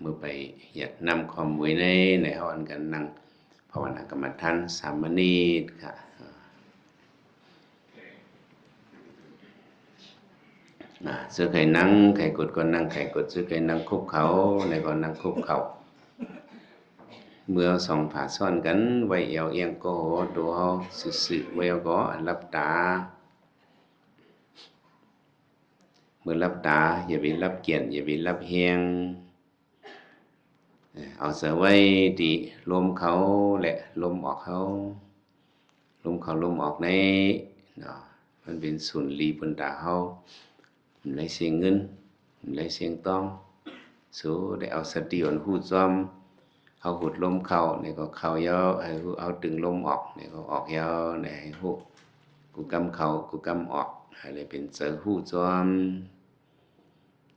ມື້ໄປຢາກນຳຄວາມຫວຍໃນ ໃນເຮົາອັນກັນນັ່ງພາວະນາກຳມະຖານສາມມະນິດກະ ອາ ເຊິ່ງໃຫ້ນັ່ງ ໃຫ້ກົດກໍນັ່ງ ໃຫ້ກົດເຊິ່ງໃຫ້ນັ່ງຄຸບເຂົ່າ ແລ້ວກໍນັ່ງຄຸບເຂົ່າ. ເມື່ອສອງຂາຊ້ອນກັນ ໄວ້ແອວອຽງກໍໂຫ ໂຕເຮົາຊື່ໆ ໄວ້ແອວກໍຫຼັບຕາ. ເມື່ອຫຼັບຕາ ຢ່າໄປຫຼັບກຽນ ຢ່າໄປຫຼັບແຮງ. ເອົາໃຈໄວ້ທີ່ລົມເຂົ້າ ແລະ ລົມອອກເຮົາ. ລົມເຂົ້າລົມອອກໃນເນາະ ມັນເປັນສູນລີປຸນຕາເຮົາ. ມັນໄຫຼເຊງເງິນ ມັນໄຫຼເຊງຕອງ. ໂສໄດ້ເອົາສະຕິອັນຮູ້ຈອມ ເຮົາຫົດລົມເຂົ້າ ໃນກໍເຂົ້າຍາວ ໃຫ້ຮູ້ ເຮົາດຶງລົມອອກ ໃນກໍອອກຍາວ ໃນໃຫ້ຮູ້ ກູກຳເຂົ້າ ກູກຳອອກ ໃຫ້ໄດ້ເປັນໃຈຮູ້ຈອມ.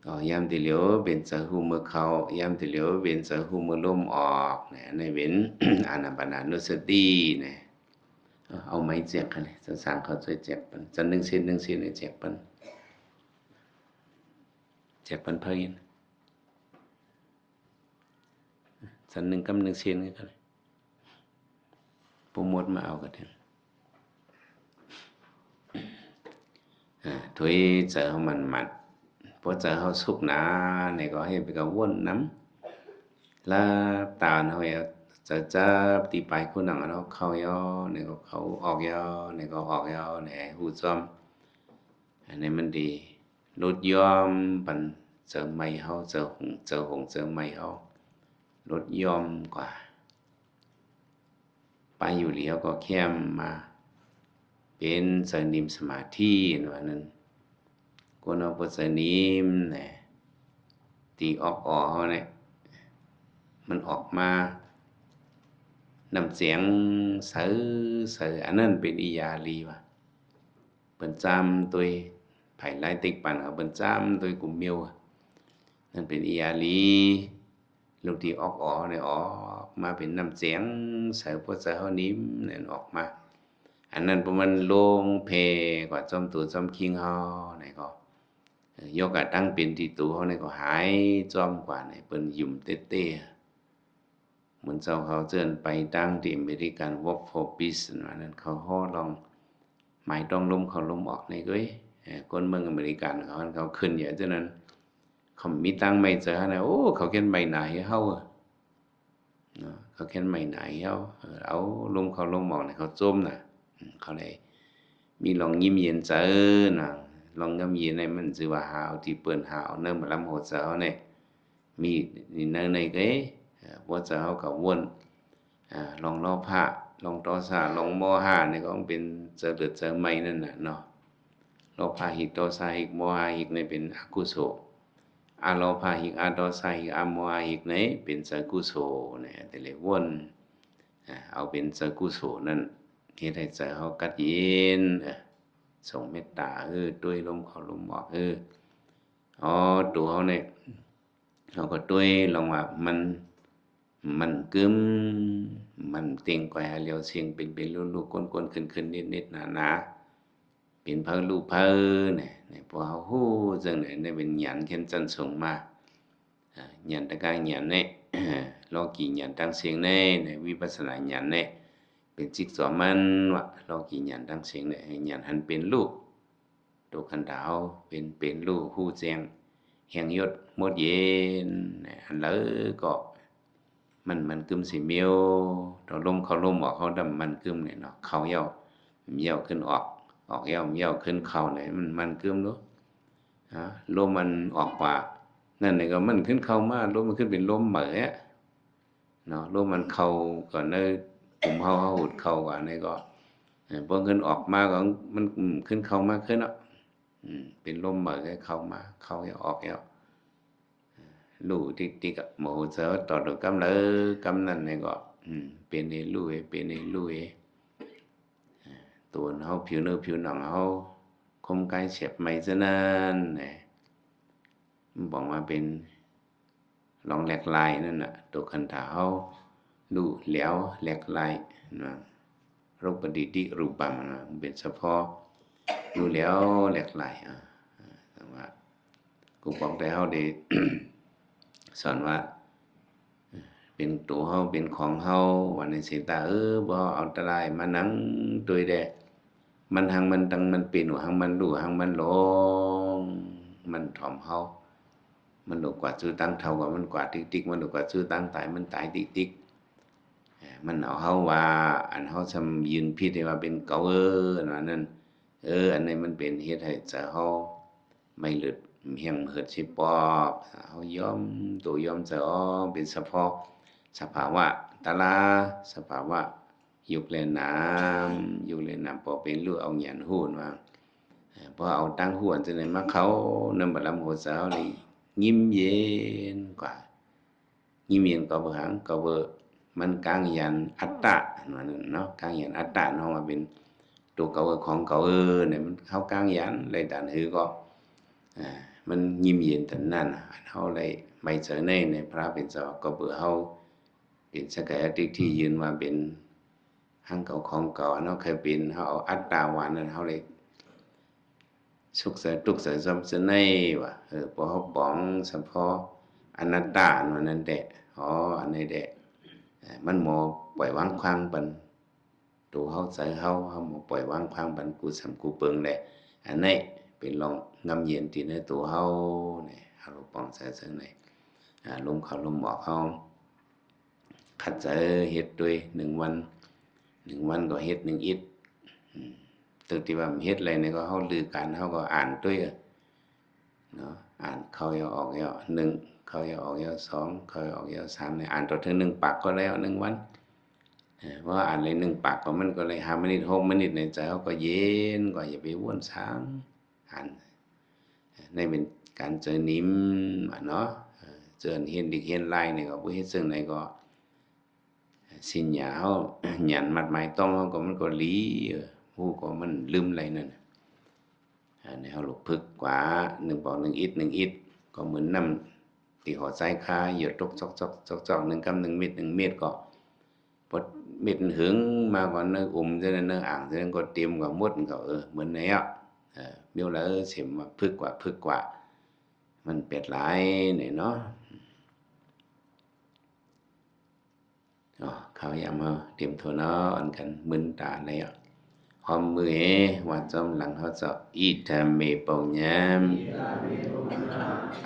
ອາ ຍາມທີ່ເຫຼືອເປັນໃຈຮູ້ເມື່ອເຂົ້າ ຍາມທີ່ເຫຼືອເປັນໃຈຮູ້ເມື່ອລົມອອກ ໃນ ໃນເປັນອານາປານານຸສະຕິ ໃນ ເອົາໄມ້ແຈກຫັ້ນ ເຈົ້າຊ່າງເຂົາຊ່ວຍແຈກປັນ ຈັນໜຶ່ງເຊນ ໜຶ່ງເຊນ ແຈກປັນ ແຈກປັນໃຜ ຊັ້ນໜຶ່ງກຳໜຶ່ງເຊນຄືກັນ ໂປຣໂມດມາເອົາກັນເດ. ອາ ຖ້ວຍໃຈເຮົາໝັ້ນໆ ເພາະໃຈເຮົາສຸກໜາ ໃນກໍເຮັດໄປກໍວົນນຳ ຫຼັບຕາເຮົາ ໃຈຈັບທີ່ປາຍໂຄໜັງເຮົາ ເຂົ້າຍາວ ໃນກໍເຂົ້າ ອອກຍາວ ໃນກໍອອກຍາວ ໃນໃຫ້ຮູ້ຈອມ. ອັນນີ້ມັນດີ ຫຼຸດຢ່ອມປັນເຈີໄໝເຮົາ ເຈີຫົງ ເຈີຫົງເຈີໄໝເຮົາ ຫຼຸດຢ່ອມກວ່າ ປາຢູ່ຫຼຽວກໍແຄມມາ ເປັນເຈີນິມສະມາທິ ວ່ານັ້ນ. ຄົນເຮົາບໍ່ເຈີນິມນະ ທີ່ອອກອໍເຮົານີ້ ມັນອອກມາ ນ້ຳແຈງໃສໆ ອັນນັ້ນເປັນອີຢາລີວ່າ ເປັນຈາມໂຕຍ ໃຜຫຼາຍຕິກປັນເຂົາເປັນຈາມໂຕຍກຸມເມວ ນັ້ນເປັນອີຢາລີ. ລູກທີ່ອອກອໍນີ້ອອກມາເປັນນ້ຳແຈງໃສ ພວກໃຈເຮົານີ້ນັ້ນອອກມາ ອັນນັ້ນບໍ່ແມ່ນລົງແຜ່ກວ່າຈອມໂຕຈອມຄີງເຮົາ ໃນກໍ ເອີ ໂລກະຕັ້ງເປັນທີ່ໂຕເຮົານີ້ກໍຫາຍຈອມກວ່າ ໃນເປັນຫຍຸ້ມເຕະໆ. ໝູ່ເຈົ້າເຂົາເຊີນໄປຕ່າງທີ່ອາເມລິກັນ Walk for Peace ນັ້ນ ເຂົາຮໍລອງໝາຍຕ້ອງລົມເຂົ້າລົມອອກໃນເອີຍ ຄົນເມືອງອາເມລິກັນເຂົາ ເຂົາຂຶ້ນຢູ່ຈັ່ງນັ້ນ ເຂົາມີຕັງໄມ້ເຈີຫັ້ນນະ ໂອ້ ເຂົາຂຽນໄມ້ໜ້າໃຫ້ເຮົາເນາະ ເຂົາຂຽນໄມ້ໜ້າໃຫ້ເຮົາ ເອົາລົມເຂົ້າລົມອອກໃນເຂົາຈົມນະ ເຂົາໄດ້ມີລອງຍິ້ມເຢັນໃຈນະ ລອງຍິ້ມເຢັນໃນມັນຊື່ວ່າຫາເອົາທີ່ເປີນ ຫາເອົາເນີມາລຳຫົວໃຈເຮົານີ້ ມີໃນ ໃນເກ ເອີ ຫົວໃຈເຮົາກໍວົນ ອາ ລອງໂລພະ ລອງໂທສະ ລອງໂມຫະ ນີ້ກໍເປັນເຈີເລືອດເຈີໄໝນັ້ນນະເນາະ ໂລພະຫິກ ໂທສະຫິກ ໂມຫະຫິກ ນີ້ເປັນອະກຸໂສ ອະໂລພະຫິກ ອະໂທສະຫິກ ອະໂມຫະຫິກ ນີ້ເປັນເຈີກຸໂສນະ ແຕ່ລະວົນ ອາ ເອົາເປັນເຈີກຸໂສນັ້ນ ເຮັດໃຫ້ໃຈເຮົາກັດເຢັນ ເອີ ສົ່ງເມດຕາ ເອີ ໂຕຍລົມເຂົ້າລົມອອກ ເອີ ໂຕເຮົານີ້ ເຮົາກໍໂຕຍລອງວ່າມັນ ມັນກຶມ ມັນເຕັງກອຍຫາຫຼຽວເສັງ ເປັນໆ ລຸໆ ກົນໆ ຂຶ້ນໆ ນິດໆ ໜາໆ ເປັນເພີລຸເພີນະ ໃນພວກເຮົາຮູ້ຈັ່ງໃດ ໃນເປັນຍານຂັ້ນຊັ້ນສູງມາ ອາ ຍານຕະກະຍານແນ ໂລກີຍານທາງເສັງແນ ໃນວິປັດສະນາຍານແນ ເປັນຈິກຈອມມັນວ່າ ໂລກີຍານທາງເສັງແນ ຍານຫັນເປັນຮູບ ໂຕຄັນທາເຮົາເປັນ ເປັນຮູ້ ຮູ້ແຈ້ງ ແຫ່ງຍົດໝົດເຢັນ ອັນໃດກໍມັນ ມັນກຶມຊິມີວ ຕໍ່ລົມເຂົ້າລົມອອກ ເຮົາດຳມັນກຶມນີ້ເນາະ ເຂົ້າຍາວ ມັນຍາວຂຶ້ນອອກ ອອກຍາວ ມັນຍາວຂຶ້ນເຂົ້ານີ້ ມັນ ມັນກຶມເນາະ ອາ ລົມມັນອອກກວ່ານັ້ນນີ້ກໍມັນຂຶ້ນເຂົ້າມາ ລົມມັນຂຶ້ນເປັນລົມໃໝ່ແລ້ວ ເນາະ ລົມມັນເຂົ້າກ່ອນໃນກຸ່ມເຮົາ ເຮົາຫູດເຂົ້າກວ່າໃນກໍ ເອີ ພໍເງິນອອກມາກໍມັນ ອືມ ຂຶ້ນເຂົ້າມາຄືນເນາະ ອືມ ເປັນລົມໃໝ່ເຂົ້າມາ ເຂົ້າແລ້ວອອກແລ້ວ ອາ ຮູ້ຕິກໆ ອະ ໂມໂຫເຈີ ຕໍ່ໂຕກຳໃດກຳນັ້ນໃນກໍ ອືມ ເປັນໃຫ້ຮູ້ ເປັນໃຫ້ຮູ້ ອາ ຕົວເຮົາ ຜິວເນື້ອຜິວໜັງເຮົາ ຄົມກາຍແສບໄໝ້ຊະນັ້ນນະ ບອກວ່າເປັນ ລອງແຫຼກຫຼາຍນັ້ນນະ ໂຕຄັນທາເຮົາ ຮູ້ແຫຼວແຫຼກຫຼາຍນະ ໂລກປະຕິຕິຮູປັງນະ ເປັນສະເພາະ ຮູ້ແຫຼວແຫຼກຫຼາຍ ອາ ອາ ແຕ່ວ່າ ກູບອກແຕ່ເຮົາໄດ້ ສອນວ່າ ເປັນໂຕເຮົາ ເປັນຂອງເຮົາ ວ່າຈັ່ງຊີ້ຕາ. ເອີ ບໍ່ເອົາຕະຫຼາຍມານັ່ງໂຕຍແດ່ ມັນຫັ້ງມັນຕັ້ງມັນເປັນ ຫາງມັນຫຼູ່ຫາງມັນຫຼອງ ມັນຖ່ອມເຮົາ. ມັນຫຼູ່ກວ່າຊື່ຕັ້ງເຖົ້າ ກວ່າມັນກວ່າຕິກໆ ມັນຫຼູ່ກວ່າຊື່ຕັ້ງຕາຍ ມັນຕາຍຕິກໆ. ເອີ ມັນເອົາເຮົາວ່າ ອັນເຮົາຊ່ຳຢືນຜິດໃຫ້ວ່າເປັນເຂົາ ເອີ ອັນນັ້ນ ເອີ ອັນນີ້ມັນເປັນເຮັດໃຫ້ໃຈເຮົາໄໝ້ເລີດແຫ້ງເຫີດຊິປອບ. ເຮົາຍອມໂຕຍອມໃຈ ອໍ ເປັນສະເພາະ ສະພາວະຕະລາ ສະພາວະ ຍຸກແລະນາມ ຍຸກແລະນາມ ພໍເປັນຮູ້ເອົາຍານຮູ້ວ່າ ເອີ ພໍເອົາຕັ້ງຮູ້ອັນຈັ່ງໃດມາເຂົ້ານຳບາລຳຫົວໃຈເຮົານີ້ ຍິ້ມເຢັນກວ່າ ຍິ້ມເຢັນກໍເບີຫຍັງ ກໍເບີມັນກ້າງຢານອັດຕະ ອັນວ່ານັ້ນເນາະ ກ້າງຢານອັດຕະເນາະ ວ່າເປັນໂຕເຂົາເອີ ຂອງເຂົາເອີ ນີ້ມັນ ເຮົາກ້າງຢານໄດ້ຕານຫືກໍ ອ່າ ມັນຍິ້ມເຢັນຕານນັ້ນ. ອັນເຮົາໄດ້ໄວ້ໃຈໃນ ໃນພະເປັນເຈົ້າ ກໍເບີເຮົາ ເປັນສັກກາຍະທິດຖິ ຢືນວ່າເປັນຫາງເກົ່າຂອງເກົ່າ ອັນເຮົາເຄີຍເປັນ ເຮົາເອົາອັດຕາວ່ານັ້ນ ເຮົາເລີຍທຸກໃຈ ທຸກໃຈຊຳຊະໃນວ່າ ເອີ ພໍເຮົາປອງສະເພາະອະນັດຕາ ອັນວ່ານັ້ນແດ່ ອໍ ອັນນີ້ແດ່ ເອີ ມັນບໍ່ປ່ອຍວາງຄວາງປັນໂຕເຮົາໃຈເຮົາ ເຮົາບໍ່ປ່ອຍວາງຄວາງປັນກູສຳກູເປິງແດ່. ອັນນີ້ເປັນລອງງາມເຢັນທີ່ໃນໂຕເຮົານີ້ ເຮົາປອງໃຈຊຳໃນ ອາ ລົມເຂົ້າລົມອອກ ເຮົາ ຂັດໃຈເຮັດໂດຍໜຶ່ງວັນ ໜຶ່ງວັນກໍເຮັດໜຶ່ງອິດ ອືມ ຕົວທີ່ວ່າເຮັດໄດ້ນີ້ກໍເຮົາລືການ ເຮົາກໍອ່ານໂດຍເນາະ ອ່ານເຂົ້າຢາວອອກຢາວໜຶ່ງ ເຂົ້າຢາວອອກຢາວສອງ ເຂົ້າຢາວອອກຢາວສາມນີ້ ອ່ານຕໍ່ເຖິງໜຶ່ງປາກກໍແລ້ວໜຶ່ງວັນ. ເອີ ເພາະວ່າອ່ານໄດ້ໜຶ່ງປາກກໍ ມັນກໍໄດ້ຫ້າມະນິດ ຫົກມະນິດ ໃນໃຈເຮົາກໍເຢັນ ກໍຢ່າໄປວົນຊ່າງ ອັນ ໃນເປັນການເຈີນິມ ອະເນາະ ເອີ ເຈີຮຽນດິກຮຽນລາຍນີ້ກໍບໍ່ເຮັດເຊິ່ງໃດກໍ ສັນຍາເຮົາ ຍານມັດໝາຍຕ້ອງເຮົາກໍ ມັນກໍຫຼີ ເອີ ຮູ້ກໍມັນລືມໄລນັ້ນ. ອັນນີ້ເຮົາລຸກຝຶກກວ່າ ໜຶ່ງປອກໜຶ່ງອິດ ໜຶ່ງອິດ ກໍເໝືອນນ້ຳ ທີ່ຫໍໃສ່ຄາ ຢົດຕົກຈອກໆ ຈອກໆ ໜຶ່ງກຳໜຶ່ງເມັດ ໜຶ່ງເມັດ ກໍ ພໍເມັດຫຶງມາກ່ອນ ໃນອຸມຈັ່ງນັ້ນ ໃນອ່າງຈັ່ງນັ້ນກໍເຕັມກວ່າໝົດ ກໍ ເອີ ເໝືອນແນວ ເອີ ມີວລະ ເອີ ເສັມວ່າຝຶກກວ່າ ຝຶກກວ່າ ມັນແປດຫຼາຍນີ້ເນາະ. ອໍ ເຂົ້າຍາມເຮົາເຕັມໂທນອນກັນ ມຶນຕາແລ້ວ ຫອມມືເອ ວ່າຈອມຫຼັງເຮົາເຈາະ ອິດຖະເມ ປຸນຍັງ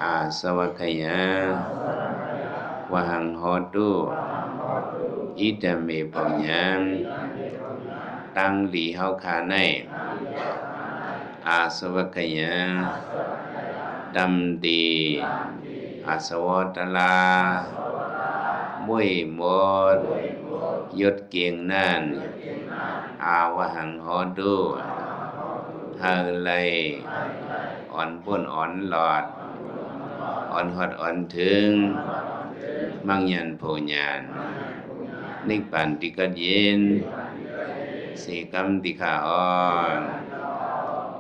ອາສະວັກຂະຍັງ ວະຫັງ ໂຫຕຸ ອິດຖະເມ ປຸນຍັງ ຕັ້ງດີເຮົາຂ້າໃນ ອາສະວັກຂະຍັງ ດຳດີ ອາສະວະຕະລາ ໂມຍໝົດ ຢົດເກງນັ້ນ ອາວະຫັງ ໂຫຕຸ ໃຫ້ໄລ ອອນພົ້ນ ອອນລອດ ອອນຮອດ ອອນເຖິງ ມັງຍານໂພຍານ ນິບບານທີ່ກັດເຢັນ ເສກຳທີ່ຂ້າອອນ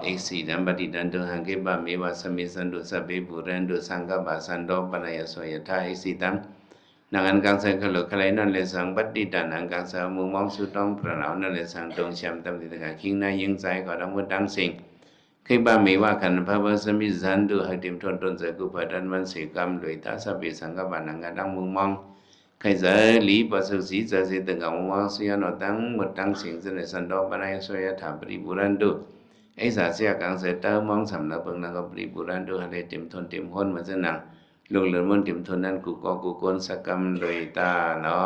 ອິຊິຕັງ ປະຕິຕັນຕຸ ສັງເຂປະເມວະ ສະມິດສັນຕຸ ສັບເພ ປູເຣນຕຸ ສັງກະປາ ສັງໂຕ ປັນນະ ຍະໂສ ຍະຖາ ອິຊິຕັງ ນັງ ອັນກັງ ໃສ່ຂະໂຫຼກຂະໄລ ນັ້ນແລະສັງ ປະຕິຕານັງ ອັນກັງ ໃສ່ເອົາມຸງມອງ ສຸຕ້ອງ ປະນາວ ນັ້ນແລະສັງ ຕົງຊຽມ ຕຳຕິຕະກາ ຄີງນາ ຍິງຊາຍ ຂໍທັງໝົດທັງສິ່ງ ເຄີຍບາມີວ່າ ຂັນພະເວີ ສະມິດສັນຕຸ ໃຫ້ເຕັມຖ້ວນຕົ້ນໃຈ ກູເປີດອັນວັນເສກຳ ໂດຍຕາ ສະເພ ສັງກະປານັງ ກະດັງມຸງມອງ ໄຄໃຈ ຫຼີປະເສີດສີ ໃຈເສດຕຶງ ກະມຸງມອງ ສຸຍານອດ ທັງໝົດທັງສິ່ງ ສະເນສັນໂຕ ປະນາຍໂສ ຍະຖາ ປະລິປູຣະນຕຸ ເອສາ ສະຍະກັງ ໃສ່ເຕົ້າມອງ ສຳລັບເບິ່ງນຳ ກະປະລິປູຣະນຕຸ ໃຫ້ໄດ້ເຕັມຖ້ວນເຕັມໂຮນ ມາເສນາ ລຸກເລີນມົນເຕັມທົນນັ້ນ ກູ່ກໍກູ່ຄົນ ສະກຳໂດຍຕາເນາ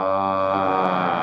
ະ.